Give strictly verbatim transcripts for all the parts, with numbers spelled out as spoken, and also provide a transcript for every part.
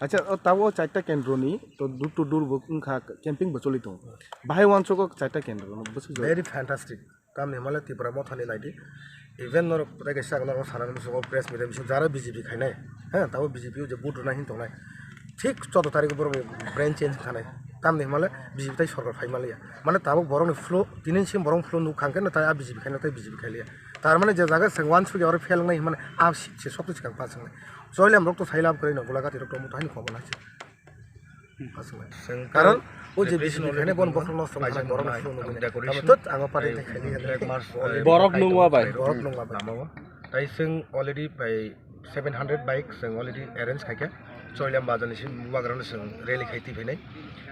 Acha, o tabuk o chaita kendroni to door to door bo wngkha, camping bo choli tongo. Bahai uansukgo chaita kendro no bwswk jora. Very fantastic. Tamni hwnmale Tipra Mothani naidi. Even norok tei kaisa ang norok sanani muchungo press meet bising jara B J P khainai. He, tabuk B J P o je vote rwnai hin tongnai. Thik choudo tarikh borokni brain change wngkhanai. Tamni hwnmale B J P tai sorkar phai manliya. Mane tabuk borokni flow, tini sim borokni flow nuk khangkhe natai a B J P khainai, tai B J P khailiya. Tar mane je jaga chwng uansukya oro fail wngnai hwnmani a se sokto swkang pass wngnai. Choilam rok to sai lab kwrwi no, Golagati rok to mutai ni khobor nai se. Aswk nai. Karon o je B J P khainai bon bokhorok nosto wngkha, borok no phunuknai. Tamo tot ang o party tai khaini hwnwi. Borok nungma bai. Borok nungma bai. Lama o. Tai chwng already bai seven hundred bike chwng already arrange khaikha. Choilam bazar ni sim bubagra no chwng rally khai twi phainai.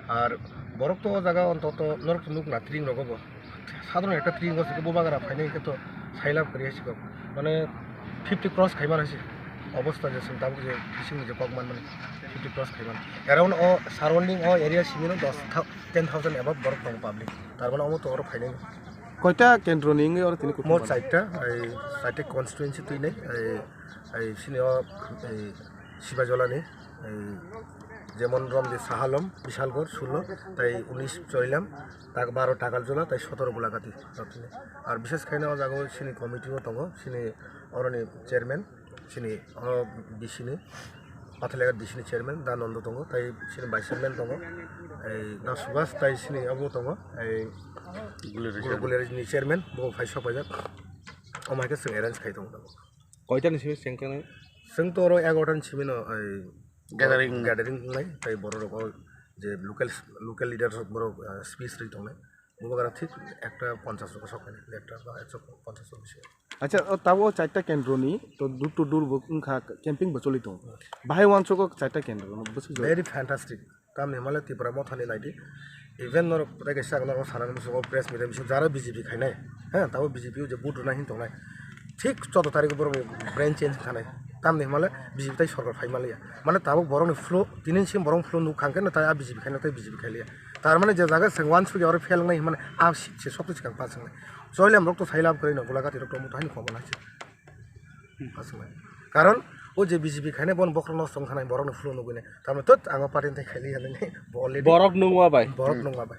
Ar borok to o jaga ontoto norok to nukna tring rogo bo. Sadharon ekta tring o se bubagra phainai hwnkhe to sailab kwrwi hai se kok. Mane fifty cross khai mano se obosta je chwng tabuk je bising je kok man mani fifty cross khai mano. Around o surrounding o area simi no dos thou-, ten thousand above borok tongo public. Tar mane omo to oro phainai. Koita kendro ni wngwi oro tini kutung mano? Mo chaita, ai chaita constituency twi nai, ai, ai sini o, ai Sibajolani, ei, jemon Romdi Sahalom, Bishalgarh, Sullo, tai unis Choilam, tak baro Takaljola, tai sotoro Golagati. Ar bishes khaina o jaga o sini committee o tongo, sini oroni chairman, sini o D C ni, Pathalaga D C ni chairman, Da Nondo tongo, tai sini vice chairman tongo, ei, Da Subhas, tai sini obo tongo, ei, Guleri Guleri ni chairman, bo phai sok paijak. Omo hai khe chwng arrange khai tongo. Koita ni simi chengkang nai? Chwng to oro egarota ni simi no, ai, gathering, gathering wngnai, tai borok rok o je local, local leaders rok borok, ah, speech rwi tongnai. Bubagra thik ekta ponchash rok sok nai, ekta ba ekso ponchash rok bisi. Acha, o tabuk o chaita kendro ni to door to door bo wngkha, camping bo choli tongo. Bahai uansukgo chaita kendro no bwswk jora. Very fantastic. Tamni hwnmale Tipra Mothani naidi. Even norok tei kaisa ang norok sanani muchungo press meet bising jara B J P khainai. He, tabuk B J P o je vote rwnai hin tongnai. Thik choudo tarikh borokni brain change wngkhanai. Tamni hwnmale B J P tai sorkar phai manliya. Mane tabuk borokni flow, tini sim borokni flow nuk khangkhe natai a B J P khainai, tai B J P khailiya. Tar mane je jaga chwng uansukya oro fail wngnai hwnmani a se sokto swkang pass wngnai. Choilam rok to sai lab kwrwi no, Golagati rok to mutai ni khobor nai se. Aswk nai. Karon o je B J P khainai bon bokhorok nosto wngkha nai, borokni flow nugwi nai. Tamni tot ang o party tai khaili hwnwi nai, bo already borok nungma bai. Borok nungma bai.